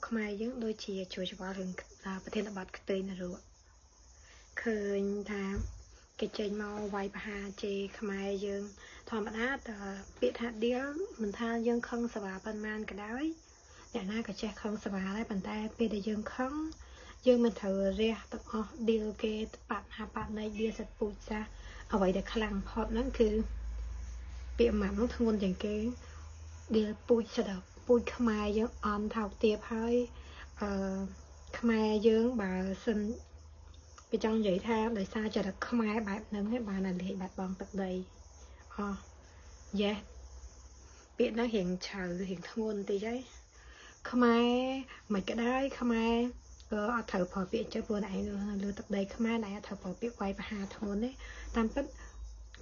ខ្មែរយើងដូចជាជួយច្បល់រឿងប្រធានបទខ្ទើយនរកឃើញថាគេចេញមកវាយប្រហារជេរខ្មែរយើងធម្មតាតើពាក្យថាឌៀលមិនថាយើងខឹងសវ៉ាប៉ុន្មានក៏ដោយអ្នកណាក៏ចេះខឹងសវ៉ាដែរប៉ុន្តែពេលដែលយើងខឹងយើងមិនត្រូវរះទាំងអស់ឌៀលគេបាត់ហាបាត់ណៃឌៀលសិតពូជសាសអ្វីដែលខ្លាំងផុតហ្នឹងគឺពាក្យម៉ាប់ហ្នឹងធ្ងន់ជាងគេឌៀលពូជសិតពូជខ្មែរយើងអន់ថោកទាបហើយអឺខ្មែរយើងបើសិនគេចង់និយាយថាដោយសារចរិតខ្មែរបែបហ្នឹងឯងបានតែលាយបាត់បង់ទឹកដីអស់យេពាក្យហ្នឹងរៀងឆៅរៀងធ្ងន់តិចហើយខ្មែរមិនក៏ដោយខ្មែរក៏អត់ត្រូវប្រើពាក្យចឹងព្រោះឯងលើទឹកដីខ្មែរឯងអត់ត្រូវប្រើពាក្យវាយប្រហារធ្ងន់ទេតាមពិត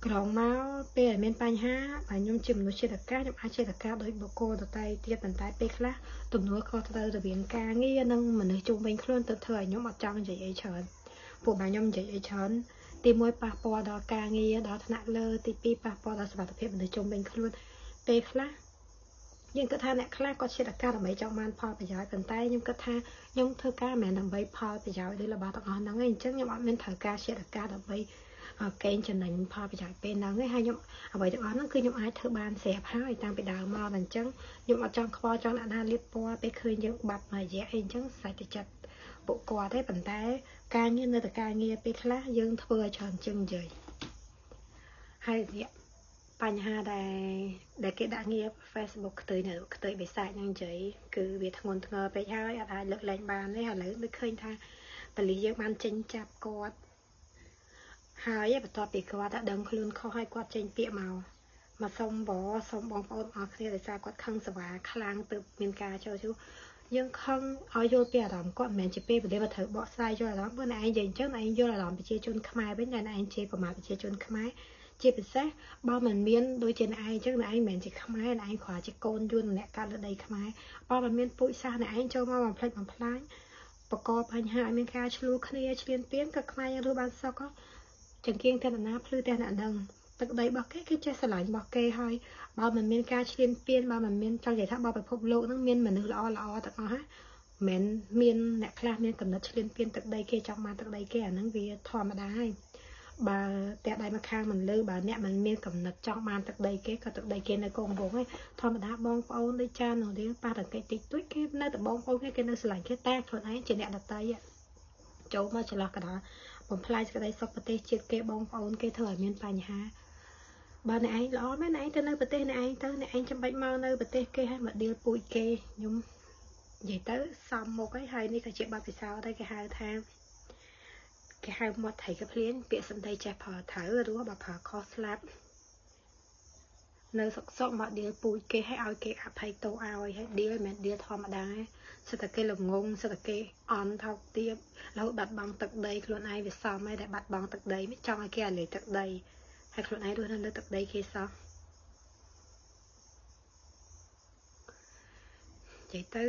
ក្រងមកពេលដែលមានបញ្ហាបើខ្ញុំជាមនុស្សជាតិកាខ្ញុំអាចជាតិកាដោយបុគ្គលដទៃទៀតប៉ុន្តែពេលខ្លះទំនួលខុសត្រូវរវាងការងារនិងមនុស្សជុំវិញខ្លួនទៅធ្វើឲ្យខ្ញុំអត់ចង់និយាយអីច្រើនពួកបើខ្ញុំនិយាយអីច្រើនទី1ប៉ះពាល់ដល់ការងារដល់ថ្នាក់លើទី2ប៉ះពាល់ដល់សុខភាពមនុស្សជុំវិញខ្លួនពេលខ្លះយើងគិតថាអ្នកខ្លះគាត់ជាតិកាដើម្បីចង់បានផលប្រយោជន៍ប៉ុន្តែខ្ញុំគិតថាខ្ញុំធ្វើការមិនមែនដើម្បីផលប្រយោជន៍ឬរបស់ទាំងអស់ហ្នឹងទេអញ្ចឹងខ្ញុំអត់មានត្រូវការជាតិកាដើម្បីកេងចំណេញផលប្រយោជន៍ពេលហ្នឹងឯងហើយខ្ញុំអ្វីទាំងអស់ហ្នឹងគឺខ្ញុំអាចធ្វើបានស្រាប់ហើយតាំងពីដើមមកអញ្ចឹងខ្ញុំអត់ចង់ខ្វល់ចង់អ្នកណាលៀបពណ៌ពេលឃើញយើងបាត់មួយរយៈអីអញ្ចឹងសាច់តែចិត្តពួកគាត់ទេប៉ុន្តែការងារនៅតែការងារពេលខ្លះយើងធ្វើឲ្យច្រើនជាងនិយាយហើយរយៈបញ្ហាដែលគេដាក់ងារ Facebook ខ្ទើយនៅខ្ទើយបិសាចហ្នឹងនិយាយគឺវាធ្ងន់ធ្ងរពេកហើយអត់អាចលើកលែងបានទេឥឡូវដូចឃើញថាប៉ូលីសយើងបានចេញចាប់គាត់ហើយបន្ទាប់ពីគាត់ដឹងខ្លួនខុសហើយគាត់ចេញពាក្យមកសុំបសុំបងប្អូនអរគ្នាដោយសារគាត់ខឹងសវ៉ាខ្លាំងទើបមានការចូលជួយើងខឹងឲ្យយល់ពីអារម្មណ៍គាត់មិនមែនជាពេលវេលាមកត្រូវបកស្រាយយល់អារម្មណ៍ព្រោះអ្នកឯងនិយាយអញ្ចឹងអ្នកឯងយល់អារម្មណ៍ប្រជាជនខ្មែរវិញតែអ្នកឯងជេរប្រមាថប្រជាជនខ្មែរជាពិសេសបើមិនមានដូចជាអ្នកឯងអញ្ចឹងអ្នកឯងមិនមែនជាខ្មែរអ្នកឯងគ្រាន់ជាកូនយួនម្នាក់កើតលើដីខ្មែរបើមិនមានពូជសាសន៍អ្នកឯងចូលមកបំផ្លិចបំផ្លាញបកកបញ្ហាឲ្យមានការឆ្លោះគ្នាឈ្លានពានក៏ខ្មែរយើងរស់បានសុខចង្គៀងតែណាភ្លឺតែអ្នកនឹងទឹកដីរបស់គេគេចេះស្រឡាញ់របស់គេហើយបើមិនមានការឈ្លានពានបើមិនមានចង់និយាយថាបើពិភពលោកហ្នឹងមានមនុស្សល្អល្អទាំងអស់ណាមិនមានអ្នកខ្លះមានកំណត់ឈ្លានពានទឹកដីគេចង់បានទឹកដីគេអាហ្នឹងវាធម្មតាហើយបើតែដៃមកខាងមិនលើបើអ្នកមិនមានកំណត់ចង់បានទឹកដីគេក៏ទឹកដីគេនៅកងវងហើយធម្មតាបងប្អូនដូចចាននោះរៀងប៉ះតង្កេតតិចតួចគេនៅតែបងប្អូនគេគេនៅស្រឡាញ់គេតែខ្លួនឯងជាអ្នកដតីចូលមកចន្លោះកណ្ដាលបំផ្លាញសេចក្តីសុខប្រទេសជាតិគេបងប្អូនគេធ្វើឲ្យមានបញ្ហាបើអ្នកឯងល្អមែនអ្នកឯងទៅនៅប្រទេសអ្នកឯងទៅអ្នកឯងចាំបាច់មកនៅប្រទេសគេឲ្យមកឌៀលពូជគេខ្ញុំនិយាយទៅសំមុខហើយហើយនេះក៏ជាបទពិសោធន៍ដែរគេហៅថាគេហៅមាត់ថៃកភ្លៀងពាក្យសម្ដីចេះប្រើត្រូវរស់បើប្រើខុសស្លាប់នៅសុកសុកមកឌៀលពូជគេឲ្យឲ្យគេអភ័យទោសឲ្យហើយឌៀលមិនមែនឌៀលធម្មតាសិតតែគេល្ងងសិតតែគេអន់ថោកទាបរហូតបាត់បង់ទឹកដីខ្លួនឯងវាសមហើយតែបាត់បង់ទឹកដីមិនចង់ឲ្យគេឲ្យលេទឹកដីហើយខ្លួនឯងរស់នៅលើទឹកដីគេសោះនិយាយទៅ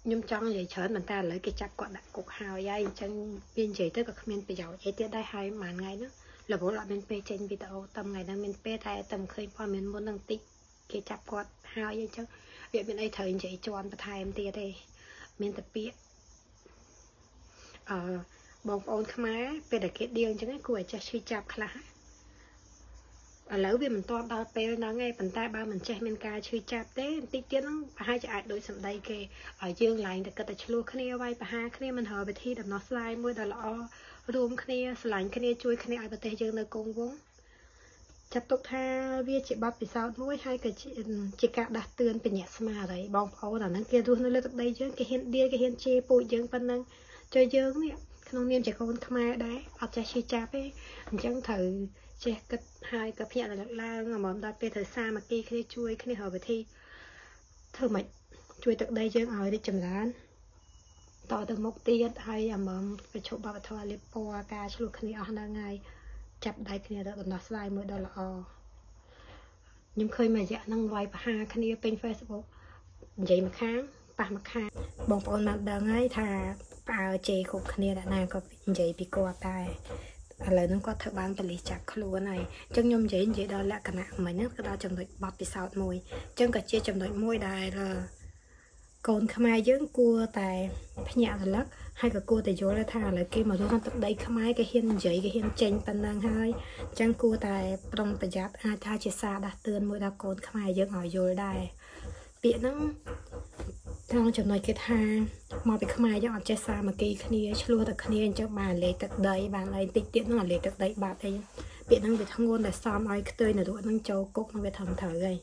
ខ្ញុំចង់និយាយច្រើនប៉ុន្តែឥឡូវគេចាប់គាត់ដាក់គុកហើយហើយអញ្ចឹងវានិយាយទៅក៏គ្មានប្រយោជន៍អីទៀតដែរហើយមួយថ្ងៃហ្នឹងរវល់អត់មានពេលចេញវីដេអូតាមថ្ងៃហ្នឹងមានពេលតែតែឃើញព័ត៌មានមុននឹងតិចគេចាប់គាត់ហើយអញ្ចឹងវាមានអីត្រូវនិយាយជន់បន្ថែមទៀតទេមានតែពាក្យអឺបងប្អូនខ្មែរពេលដែលគេដៀលអញ្ចឹងគួរឲ្យចេះឈឺចាប់ខ្លះឥឡូវវាមិនទាន់ដល់ពេលហ្នឹងឯងប៉ុន្តែបើមិនចេះមានការឈឺចាប់ទេបន្តិចទៀតហ្នឹងប្រហែលជាអាចដូចសម្ដីគេឲ្យយើងឡើងតែគិតតែឆ្លោះគ្នាវាយប្រហារគ្នាមិនរកវិធីដំណោះស្រាយមួយដ៏ល្អរួមគ្នាស្រឡាញ់គ្នាជួយគ្នាឲ្យប្រទេសយើងនៅគង់វង្សចាត់ទុកថាវាជាបទពិសោធន៍មួយហើយក៏ជាការដាស់តឿនបញ្ញាស្មារតីបងប្អូនអាហ្នឹងគេរស់នៅលើទឹកដីយើងគេហ៊ានដៀលគេហ៊ានជេរពូជយើងប៉ុណ្ណឹងជួយយើងនេះក្នុងនាមជាកូនខ្មែរដែរអត់ចេះឈឺចាប់ទេអញ្ចឹងត្រូវចេះគិតហើយក៏ភ្ញាក់រលឹកឡើងអមដល់ពេលត្រូវសាមគ្គីគ្នាជួយគ្នារកវិធីធ្វើម៉េចជួយទឹកដីយើងឲ្យរីកចម្រើនតទៅមុខទៀតហើយអមប្រជុំបព្វធម៌លៀបពណ៌ការឆ្លោះគ្នាអស់ហ្នឹងហើយចាប់ដៃគ្នាទៅដំណោះស្រាយមួយដ៏ល្អខ្ញុំឃើញមួយរយៈហ្នឹងវាយប្រហារគ្នាពេញ Facebook និយាយមួយខាងប៉ះមួយខាងបងប្អូនបានដឹងហើយថាផ្អើជេរគ្រប់គ្នាអ្នកណាក៏និយាយពីគាត់ដែរឥឡូវហ្នឹងគាត់ធ្វើបានប៉ូលីសចាប់ខ្លួនហើយអញ្ចឹងខ្ញុំនិយាយដល់លក្ខណៈមិញហ្នឹងគឺដល់ចំណុចបទពិសោធន៍មួយអញ្ចឹងក៏ជាចំណុចមួយដែល កូនខ្មែរយើងគួរតែភ្ញាក់រលឹកហើយក៏គួរតែយល់ថាឥឡូវគេមករស់ក្នុងទឹកដីខ្មែរគេហ៊ាននិយាយគេហ៊ានចេញប៉ុណ្ណឹងហើយអញ្ចឹងគួរតែប្រុងប្រយ័ត្នអាចថាជាសារដាស់តឿនមួយដល់កូនខ្មែរយើងឲ្យយល់ដែរពាក្យហ្នឹងត្រង់ចំណុចគេថាមកពីខ្មែរយើងអត់ចេះសាមគ្គីគ្នាឆ្លោះតែគ្នាអញ្ចឹងបានលេទឹកដីបានអីតិចទៀតហ្នឹងលេទឹកដីបាត់អីពាក្យហ្នឹងវាធ្ងន់តែសមឲ្យខ្ទើយនរកហ្នឹងចូលគុកហ្នឹងវាធំត្រូវហើយ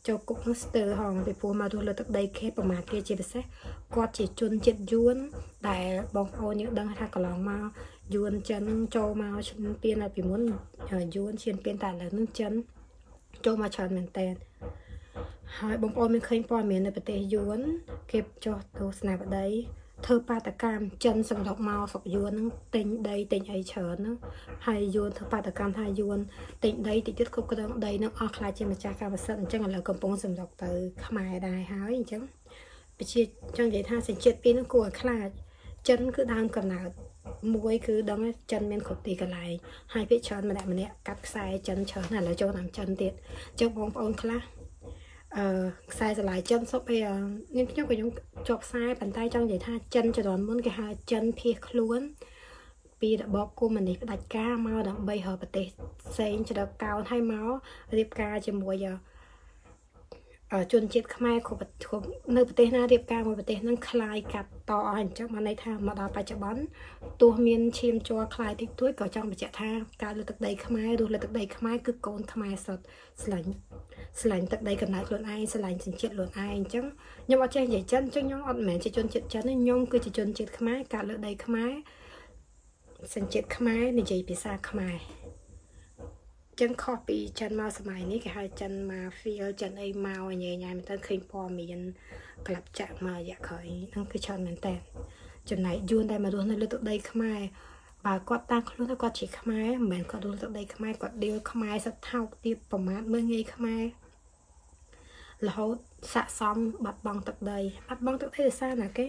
ចូលគុកហ្នឹងស្ទើរហងពីព្រោះមករស់លើទឹកដីគេប្រមាថគេជាពិសេសគាត់ជាជនជាតិយួនដែលបងប្អូនយើងដឹងថាកន្លងមកយួនចិនចូលមកឈ្លានពានពីមុនយួនឈ្លានពានតែឥឡូវហ្នឹងចិនចូលមកច្រើនមែនតើហើយបងប្អូនមានឃើញព័ត៌មាននៅប្រទេសយួនគេចុះទស្សនាបតីធ្វើបាតកម្មចិនសម្រុកមកស្រុកយួនហ្នឹងទិញដីទិញអីច្រើនហ្នឹងហើយយួនធ្វើបាតកម្មថាយួនទិញដីតិចទៀតគ្រប់គ្រងដីហ្នឹងអស់ខ្លាចជាម្ចាស់កម្មសិទ្ធិអញ្ចឹងឥឡូវកំពុងសម្រុកទៅខ្មែរដែរហើយអញ្ចឹងប្រជាចង់និយាយថាសញ្ជាតិពីរហ្នឹងគួរឲ្យខ្លាចចិនគឺដើមកំណើតមួយគឺដឹងចិនមានគ្រប់ទីកន្លែងហើយភាគច្រើនម្នាក់ម្នាក់កាត់ខ្សែចិនច្រើនណាស់ឥឡូវចូលតាមចិនទៀតអញ្ចឹងបងប្អូនខ្លះខ្សែស្រឡាយចិនសុបអីខ្ញុំក៏ខ្ញុំជាប់ខ្សែប៉ុន្តែចង់និយាយថាចិនជំនាន់មុនគេហៅចិនភៀសខ្លួនពីរបបកុម្មុយនីសផ្ដាច់ការមកដើម្បីរកប្រទេសផ្សេងច្រកកោនឲ្យមករៀបការជាមួយជនជាតិខ្មែរគ្រប់នៅប្រទេសណារៀបការមួយប្រទេសហ្នឹងคลายកាត់តអស់អញ្ចឹងបានន័យថាមកដល់បច្ចុប្បន្នទោះមានឈាមជ័រคลายតិចតួចក៏ចង់បញ្ជាក់ថាការលើទឹកដីខ្មែររស់លើទឹកដីខ្មែរគឺកូនខ្មែរសុទ្ធស្រឡាញ់ទឹកដីកំណើតខ្លួនឯងស្រឡាញ់សញ្ជាតិខ្លួនឯងអញ្ចឹងខ្ញុំអត់ចេះនិយាយចិនអញ្ចឹងខ្ញុំអត់មែនជាជនជាតិចិនទេខ្ញុំគឺជាជនជាតិខ្មែរកើតលើដីខ្មែរសញ្ជាតិខ្មែរនិយាយភាសាខ្មែរចឹងខុសពីចិនមកសម័យនេះគេហៅចិនម៉ាហ្វៀលចិនអីមកញ៉ៃញ៉ៃមែនតើឃើញព័ត៌មានក្លាប់ចាក់មករយៈក្រោយហ្នឹងគឺច្រើនមែនតើចំណែកយួនដែលមករស់នៅលើទឹកដីខ្មែរបើគាត់តាំងខ្លួនថាគាត់ជាខ្មែរមិនមែនគាត់រស់ទឹកដីខ្មែរគាត់ដៀលខ្មែរសថោកទៀតប្រមាថមើលងាយខ្មែររហូតស័កសមបាត់បង់ទឹកដីបាត់បង់ទឹកដីដោយសារណាគេ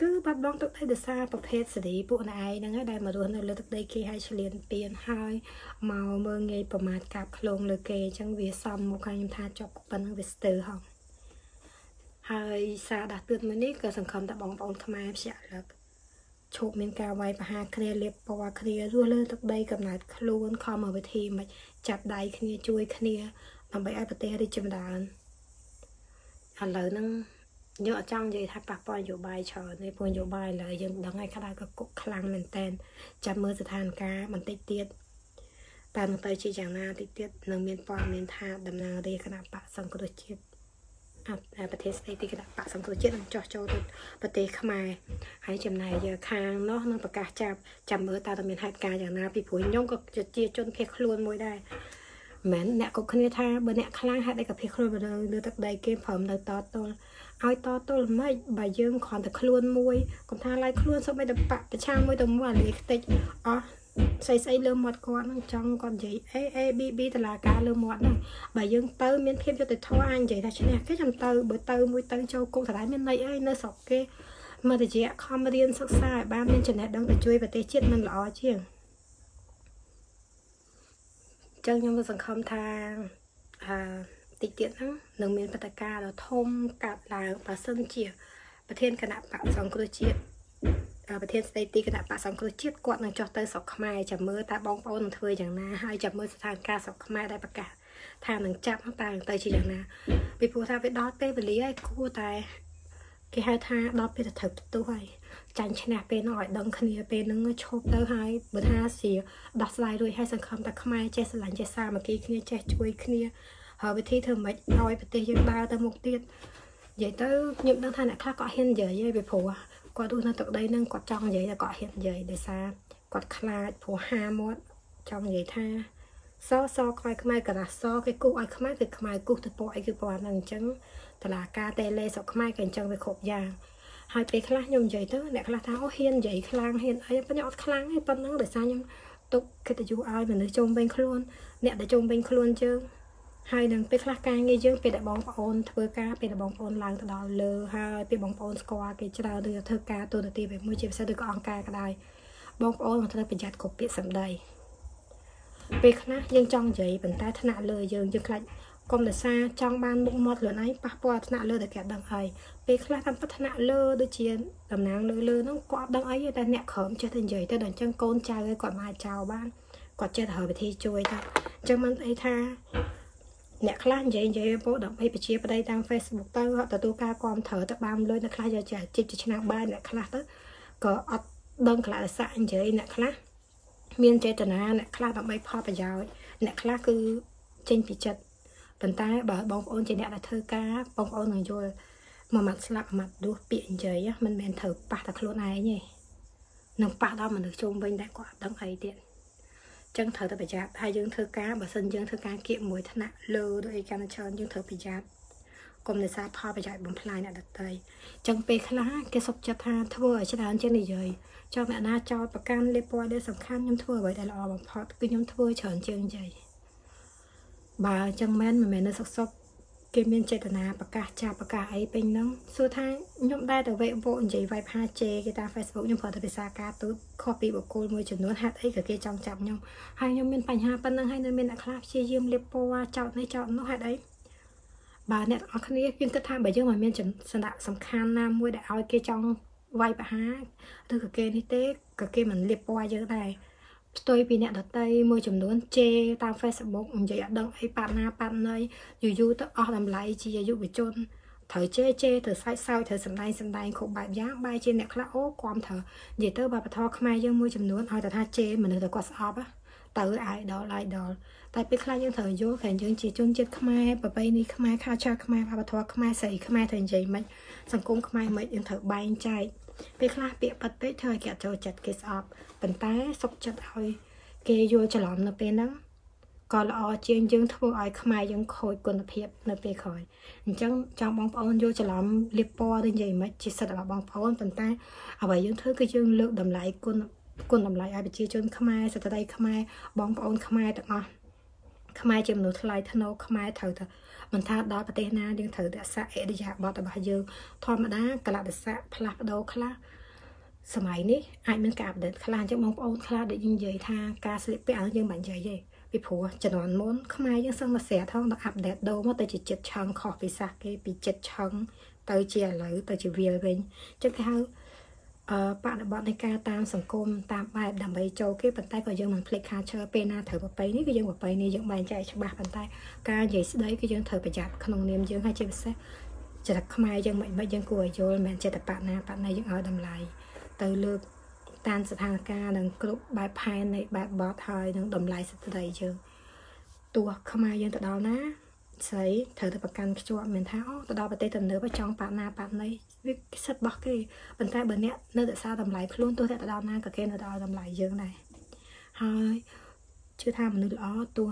គឺបាត់បង់ទឹកដីដោយសារប្រភេទសេរីពួកណែឯងហ្នឹងដែលមករស់នៅលើទឹកដីគេឲ្យឆ្លៀនពៀនហើយមកមើលងាយប្រមាថកាប់ឃ្លងលើគេអញ្ចឹងវាសមមកឲ្យខ្ញុំថាជាប់ប៉ុណ្ណឹងវាស្ទើរហងហើយសារដាស់តឿនមួយនេះក៏សង្ឃឹមថាបងប្អូនខ្មែរភ្ញាក់រលឹកឈប់មានការវាយប្រហារគ្នាលាបពណ៌គ្នារស់លើទឹកដីកំណើតខ្លួនខំមកវិធីមិនចាប់ដៃគ្នាជួយគ្នាដើម្បីឲ្យប្រទេសរីកចម្រើនឥឡូវហ្នឹងយើងអត់ចង់និយាយថាប៉ះពាល់នយោបាយច្រើនទេព្រោះនយោបាយឥឡូវយើងដឹងហើយក្តៅក៏គុកខ្លាំងមែនតែនចាំមើលស្ថានភាពបន្តិចទៀតតើនឹងទៅជាយ៉ាងណាតិចទៀតនឹងមានព័ត៌មានថាតំណាងរាជគណៈបកសង្គ្រោះជាតិប្រទេសស្ដីទីគណៈបកសង្គ្រោះជាតិនឹងចោះចូលទៅប្រទេសខ្មែរហើយចំណែកខាងនោះនឹងប្រកាសចាប់ចាំមើលតើមានហេតុការណ៍យ៉ាងណាពីព្រោះខ្ញុំក៏ជាជនភៀសខ្លួនមួយដែរមិនអ្នកគ្រប់គ្នាថាបើអ្នកខ្លាំងហេតុអីក៏ភៀសខ្លួនទៅលើទឹកដីគេព្រមនៅតទល់ឲ្យតទល់មិនបើយើងគ្រាន់តែខ្លួនមួយកុំថាឡើយខ្លួនសូម្បីតែបកប្រឆាំងមួយទៅមួយអាលាយខ្ទេចអស់ស្អីស្អីលើមាត់គាត់ហ្នឹងចង់គាត់និយាយ A A B B តឡាការលើមាត់ហ្នឹងបើយើងទៅមានភាពយុត្តិធម៌អាចនិយាយថាឈ្នះគេចាំទៅបើទៅមួយទៅចូលគុកតឡាយមានន័យអីនៅស្រុកគេមករយៈខំរៀនសិក្សាឲ្យបានមានចំណេះដឹងទៅជួយប្រទេសជាតិមិនល្អជាងចឹងខ្ញុំក៏សង្ឃឹមថាតិចទៀតហ្នឹងនឹងមានព្រឹត្តិការណ៍ដ៏ធំកើតឡើងបើសិនជាប្រធានគណៈបកសង្គ្រោះជាតិប្រធានស្ដីទីគណៈបកសង្គ្រោះជាតិគាត់នឹងចុះទៅស្រុកខ្មែរចាំមើលតើបងប្អូននឹងធ្វើយ៉ាងណាហើយចាំមើលស្ថានភាពស្រុកខ្មែរដែលប្រកាសថានឹងចាប់តើទៅជាយ៉ាងណាពីព្រោះថាវាដល់ពេលវេលាហើយគួរតែគេហៅថាដល់ពេលទៅត្រូវផ្ទុះហើយចាញ់ឈ្នះពេលនោះឲ្យដឹងគ្នាពេលហ្នឹងឈប់ទៅហើយបើថាជាដោះស្រាយរួចហើយសង្ឃឹមតែខ្មែរចេះស្រឡាញ់ចេះសាមគ្គីគ្នាចេះជួយគ្នាហើយវិធីធ្វើម៉េចឲ្យប្រទេសយើងដើរទៅមុខទៀតនិយាយទៅខ្ញុំដឹងថាអ្នកខ្លះក៏ហ៊ាននិយាយទេពីព្រោះគាត់រស់នៅទឹកដីហ្នឹងគាត់ចង់និយាយតែគាត់ហ៊ាននិយាយដោយសារគាត់ខ្លាចព្រោះហាមាត់ចង់និយាយថាសសខ្មែរខ្មែរកណ្ដាស់សគេគូសឲ្យខ្មែរគឺខ្មែរគូសទៅពណ៌អីគឺពណ៌ហ្នឹងអញ្ចឹងតឡាការតេលេស្រុកខ្មែរក៏អញ្ចឹងវាគ្រប់យ៉ាងហើយពេលខ្លះខ្ញុំនិយាយទៅអ្នកខ្លះថាអូហ៊ាននិយាយខ្លាំងហ៊ានអីប៉ុន្តែអត់ខ្លាំងទេប៉ុណ្ណឹងដោយសារខ្ញុំទុកកិត្តិយសឲ្យមនុស្សជុំវិញខ្លួនអ្នកដែលជុំវិញខ្លួនយើងហើយនឹងពេលខ្លះការងារយើងពេលដែលបងប្អូនធ្វើការពេលដែលបងប្អូនឡើងទៅដល់លើហើយពេលបងប្អូនស្គាល់គេច្រើនឬធ្វើការទូនាទីបែបមួយជាពិសេសឬក៏អង្គការក៏ដោយបងប្អូននឹងត្រូវប្រយ័ត្នគ្រប់ពាក្យសម្ដីពេលខ្លះយើងចង់និយាយប៉ុន្តែថ្នាក់លើយើងយើងខ្លាច កុំដោយសារចង់បានមុខមាត់ខ្លួនឯងប៉ះពាល់ថ្នាក់លើតែគេដឹងអីពេលខ្លះតាមពិតថ្នាក់លើដូចជាតំណាងលើលើហ្នឹងគាត់អត់ដឹងអីទេតែអ្នកក្រោមចេះតែនិយាយទៅដល់អញ្ចឹងកូនចៅឯងគាត់មកចោលបានគាត់ចេះតែរកវិធីជួយទៅអញ្ចឹងមិនអីថាអ្នកខ្លះនិយាយពោដើម្បីប្រជាប្តីតាម Facebook ទៅអត់ទទួលការគាំទ្រទៅបានលុយអ្នកខ្លះយកជាអាជីពជាឆ្នាំបាយអ្នកខ្លះទៅក៏អត់ដឹងកលៈទេសៈនិយាយអ្នកខ្លះមានចេតនាអ្នកខ្លះដើម្បីផលប្រយោជន៍អ្នកខ្លះគឺចេញពីចិត្តប៉ុន្តែបើបងប្អូនជាអ្នកដែលធ្វើការបងប្អូននឹងយល់មួយម៉ាត់ស្លាប់មួយម៉ាត់រស់ពាក្យនិយាយមិនមែនត្រូវប៉ះតែខ្លួនឯងទេនឹងប៉ះដល់មនុស្សជុំវិញដែលគាត់អត់ដឹងអីទៀតចឹងត្រូវតែប្រយ័ត្នហើយយើងធ្វើការបើសិនយើងធ្វើការគៀកមួយថ្នាក់លើដូចអីកាន់តែច្រើនយើងត្រូវប្រយ័ត្នកុំនេសាទផលប្រយោជន៍បំផ្លាញអ្នកដទៃចឹងពេលខ្លះគេសុខចិត្តថាធ្វើឲ្យច្រើនជាងនិយាយចង់អ្នកណាចោលប្រកាន់លេបពណ៌ដែលសំខាន់ខ្ញុំធ្វើអ្វីដែលល្អបំផុតគឺខ្ញុំធ្វើច្រើនជាងនិយាយបើចឹងមែនមិនមែននៅសុកសុកគេមានចេតនាប្រកាសចាប់ប្រកាសអីពេញហ្នឹងសួរថាខ្ញុំដែរតែវេវនិយាយវាយផាជេគេតាម Facebook ខ្ញុំប្រើតែភាសាការទូតខុសពីបុគ្គលមួយចំនួនហេតុអីក៏គេចង់ចាប់ខ្ញុំហើយខ្ញុំមានបញ្ហាប៉ុណ្ណឹងហើយនៅមានអ្នកខ្លះព្យាយាមលាបពណ៌ចោតនេះចោតនោះហេតុអីបើអ្នកទាំងអស់គ្នាយើងគិតថាបើយើងមិនមានសារៈសំខាន់ណាមួយដែលឲ្យគេចង់វាយប្រហារឬក៏គេនេះទេក៏គេមិនលាបពណ៌យើងដែរផ្ទុយពីអ្នកដតីមួយចំនួនជេរតាម Facebook និយាយអត់ដឹងអីប៉ាត់ណាប៉ាត់ណីយូរយូរទៅអស់តម្លៃជាយុវជនត្រូវជេរត្រូវសាច់សោយត្រូវសម្ដែងគ្រប់បែបយ៉ាងបែរជាអ្នកខ្លះអូគាំត្រូវនិយាយទៅវប្បធម៌ខ្មែរយើងមួយចំនួនឲ្យតែថាជេរមនុស្សទៅគាត់ស្អប់ទៅ idol តែពេលខ្លះយើងត្រូវយល់ថាយើងជាជនជាតិខ្មែរប្រពៃណីខ្មែរ culture ខ្មែរវប្បធម៌ខ្មែរស្រីខ្មែរត្រូវនិយាយមិនសង្គមខ្មែរមិនយើងត្រូវបែងចែកពេលខ្លះពាក្យប៉ិតពេកធ្វើឲ្យគេចូលចិត្តគេស្អប់ប៉ុន្តែសុខចិត្តឲ្យគេយល់ច្រឡំនៅពេលហ្នឹងក៏ល្អជាងយើងធ្វើឲ្យខ្មែរយើងខូចគុណភាពនៅពេលក្រោយអញ្ចឹងចង់បងប្អូនយល់ច្រឡំលាបពណ៌ឬនិយាយមិនជាសិទ្ធិរបស់បងប្អូនប៉ុន្តែអ្វីយើងធ្វើគឺយើងលើកតម្លៃគុណតម្លៃឲ្យប្រជាជនខ្មែរស្ត្រីខ្មែរបងប្អូនខ្មែរទាំងអស់ខ្មែរជាមនុស្សថ្លៃថ្នូរខ្មែរត្រូវតែមិនថាដល់ប្រទេសណាយើងត្រូវរក្សាអរិយាប័ត្ររបស់យើងធម្មតាកលៈទេសៈផ្លាស់ប្ដូរខ្លះសម័យនេះអាចមានការអាប់ដេតខ្លះអញ្ចឹងបងប្អូនខ្លះដូចយើងនិយាយថាការស្លៀកពាក់យើងមិននិយាយទេពីព្រោះជំនាន់មុនខ្មែរយើងសឹងតែស្រាថងដល់អាប់ដេតដូរមកទៅជាចិត្តឆឹងខុសពីសាសគេពីចិត្តឆឹងទៅជាឥឡូវទៅជាវាលវិញអញ្ចឹងគេហៅបរិបទនៃការតាមសង្គមតាមបែបដើម្បីចូលគេប៉ុន្តែក៏យើងមិនភ្លេច culture ពេលណាត្រូវប្រពៃនេះគឺយើងប្រពៃនេះយើងបែងចែកច្បាស់ប៉ុន្តែការនិយាយស្ដីគឺយើងត្រូវប្រយ័ត្នក្នុងនាមយើងហើយជាពិសេសចរិតខ្មែរយើងមិនយើងគួរឲ្យយល់មិនមែនចិត្តបណាបណៃយើងឲ្យតម្លៃទៅលើកតាមស្ថានភាពនិងគ្រប់បែបផែននៃបែបបទហើយនឹងតម្លៃស្ត្រីយើងទោះខ្មែរយើងទៅដល់ណាស្រីត្រូវតែប្រកាន់ខ្ជាប់មិនថាអូទៅដល់ប្រទេសទំនើបចង់ប៉ាណាប៉ាណីវាសិទ្ធរបស់គេប៉ុន្តែបើអ្នកនៅរក្សាតម្លៃខ្លួនទោះតែទៅដល់ណាក៏គេនៅដល់តម្លៃយើងដែរហើយជឿថាមនុស្សល្អទោះ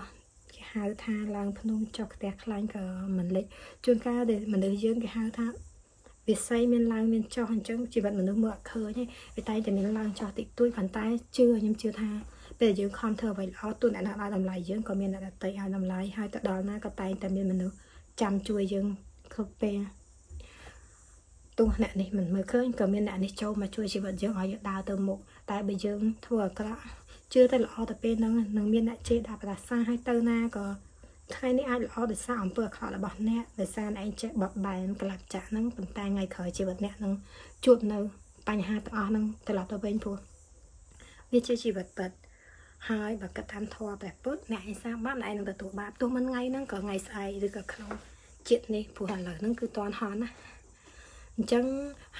គេហៅថាឡើងភ្នំចុះផ្ទះខ្លាញ់ក៏មិនលិចជួនកាលដែលមនុស្សយើងគេហៅថាវិស័យមានឡើងមានចុះអញ្ចឹងជីវិតមនុស្សមើលអត់ឃើញទេវាតែងតែមានឡើងចុះតិចតួចប៉ុន្តែជឿខ្ញុំជឿថាពេលយើងខំធ្វើអ្វីល្អទោះអ្នកណាឲ្យតម្លៃយើងក៏មានអ្នកដទៃឲ្យតម្លៃហើយទៅដល់ណាក៏តែងតែមានមនុស្សចាំជួយយើងគ្រប់ពេលទោះអ្នកនេះមិនមើលឃើញក៏មានអ្នកនេះចូលមកជួយជីវិតយើងឲ្យយើងដើរទៅមុខតែបើយើងធ្វើអាក្រក់ជឿតែល្អតែពេលហ្នឹងនឹងមានអ្នកជេរដាក់ប្រសាឲ្យទៅណាក៏ថ្ងៃនេះអាចល្អដោយសារអំពើអាក្រក់របស់អ្នកដោយសារឯងចេះបត់បែនកលាប់ចាក់ហ្នឹងប៉ុន្តែថ្ងៃក្រោយជីវិតអ្នកនឹងជួបនៅបញ្ហាទាំងអស់ហ្នឹងត្រឡប់ទៅវិញព្រោះវាជាជីវិតពិតហើយបើគិតតាមធម៌ព្រះពុទ្ធអ្នកឯងសាងបាបអ្នកឯងនឹងទទួលបាបទោះមិនថ្ងៃហ្នឹងក៏ថ្ងៃស្អែកឬក៏ក្នុងជាតិនេះព្រោះឥឡូវហ្នឹងគឺតន់ហន់ណាអញ្ចឹង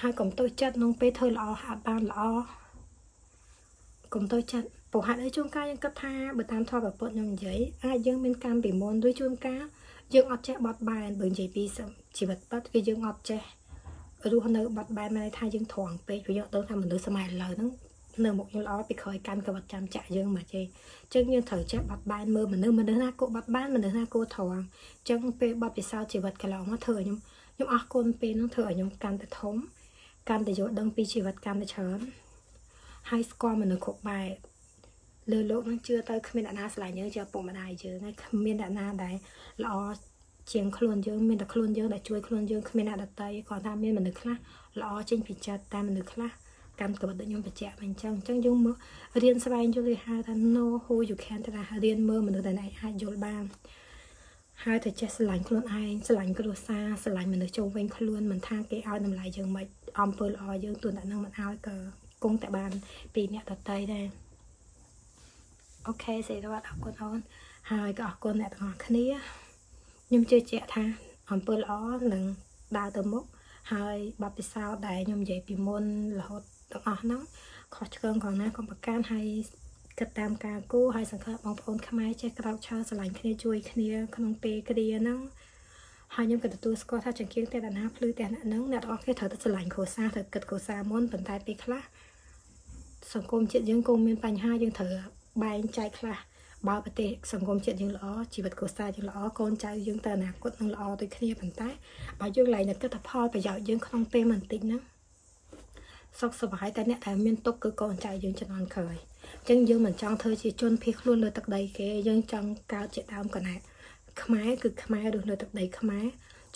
ហើយកុំតូចចិត្តក្នុងពេលធ្វើល្អអត់បានល្អកុំតូចចិត្តព្រោះហេតុអីជួនកាលយើងគិតថាបើតាមធម៌ព្រះពុទ្ធខ្ញុំនិយាយអាចយើងមានកម្មពីមុនឬជួនកាលយើងអត់ចេះបត់បែនបើនិយាយពីជីវិតពិតគឺយើងអត់ចេះរស់នៅបត់បែនមានន័យថាយើងត្រង់ពេកព្រោះយើងដឹងថាមនុស្សសម័យឥឡូវហ្នឹងនៅមុខយើងល្អពីក្រោយកាន់ក្បត់ចាំចាក់យើងមកទេអញ្ចឹងយើងត្រូវចេះបត់បែនមើលមនុស្សណាគួរបត់បែនមនុស្សណាគួរត្រង់អញ្ចឹងពេលបត់ពិសោធន៍ជីវិតកន្លងមកធ្វើឲ្យខ្ញុំអរគុណពេលហ្នឹងធ្វើឲ្យខ្ញុំកាន់តែធំកាន់តែយល់ដឹងពីជីវិតកាន់តែច្រើនហើយស្គាល់មនុស្សគ្រប់បែបលើលោកនឹងជឿទៅគ្មានអ្នកណាស្រឡាញ់យើងជាឪពុកម្ដាយយើងហើយគ្មានអ្នកណាដែលល្អជាងខ្លួនយើងមានតែខ្លួនយើងដែលជួយខ្លួនយើងគ្មានអ្នកដទៃគ្រាន់តែមានមនុស្សខ្លះល្អចេញពីចិត្តតែមនុស្សខ្លះកម្មក្បត់ដូចខ្ញុំបញ្ជាក់មកអញ្ចឹងយើងមើលរៀនស្វែងយល់គេហៅថា know who you can ទៅថារៀនមើលមនុស្សដែលឯងអាចយល់បាន ហើយទៅចេះស្រឡាញ់ខ្លួនឯង ស្រឡាញ់គ្រួសារ ស្រឡាញ់មនុស្សជុំវិញខ្លួន មិនថាគេឲ្យតម្លៃយើងមិន អំពើល្អយើង ទួនានឹងមិនឲ្យក៏គង់តែបានពីអ្នកដតីដែរ។ អូខេ សេរីរត អរគុណអូន ហើយក៏អរគុណអ្នកទាំងអស់គ្នា។ ខ្ញុំជឿជាក់ថាអំពើល្អនឹងដើរទៅមុខ ហើយបទពិសោធន៍ដែលខ្ញុំនិយាយពីមុនរហូតទាំងអស់ហ្នឹង ខុសឆ្គងគ្រាន់ណាកុំប្រកាន់ ហើយគិតតាមការគូ ហើយសង្ឃឹមបងប្អូនខ្មែរចេះក្រោកឈរស្រឡាញ់គ្នា ជួយគ្នាក្នុងពេលគ្រាហ្នឹង។ ហើយខ្ញុំក៏ទទួលស្គាល់ថាចង្គៀងតែណាភ្លឺតែអ្នកហ្នឹង អ្នកទាំងអស់គ្នាត្រូវតែស្រឡាញ់គ្រួសារ ត្រូវគិតគ្រួសារមុន ប៉ុន្តែពេលខ្លះសង្គមជាតិយើងគង់មានបញ្ហា យើងត្រូវបែងចែកខ្លះ។ បើប្រទេសសង្គមជាតិយើងល្អ ជីវិតគ្រួសារយើងល្អ កូនចៅយើងទៅអនាគតនឹងល្អដូចគ្នា ប៉ុន្តែបើយើងឡើងតែគិតថាផលប្រយោជន៍យើងក្នុងពេលបន្តិចហ្នឹងសុខសប្បាយ តែអ្នកដែលមានទុកគឺកូនចៅយើងជំនាន់ក្រោយ។ អញ្ចឹងយើងមិនចង់ធ្វើជាជនភៀសខ្លួនលើទឹកដីគេ យើងចង់កើតជាដើមកណែខ្មែរ គឺខ្មែររស់នៅទឹកដីខ្មែរ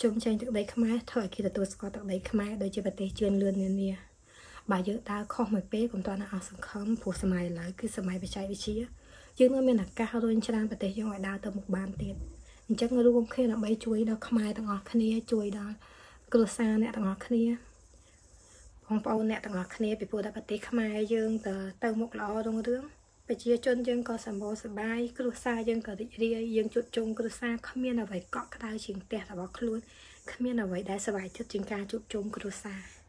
ជុំចេញទឹកដីខ្មែរ ធ្វើឲ្យគេទទួលស្គាល់ទឹកដីខ្មែរ ដូចជាប្រទេសជឿនលឿននានា។ បើយើងដើរខុសមួយពេល កុំតន់អស់សង្ឃឹម ព្រោះសម័យឥឡូវគឺសម័យបច្ចេកវិទ្យា យើងនៅមានឱកាសរុញច្រានប្រទេសយើងឲ្យដើរទៅមុខបានទៀត។ អញ្ចឹងរួមគ្នាដើម្បីជួយដល់ខ្មែរទាំងអស់គ្នា ជួយដល់គ្រួសារអ្នកទាំងអស់គ្នា បងប្អូនអ្នកទាំងអស់គ្នា ពីព្រោះតែប្រទេសខ្មែរយើងទៅមុខល្អរុងរឿង ប្រជាជនយើងក៏សម្បូរសប្បាយ គ្រួសារយើងក៏រីករាយ យើងជួបជុំគ្រួសារ គ្មានអ្វីកក់ក្ដៅជាងផ្ទះរបស់ខ្លួន គ្មានអ្វីដែលសប្បាយចិត្តជាងការជួបជុំគ្រួសារ។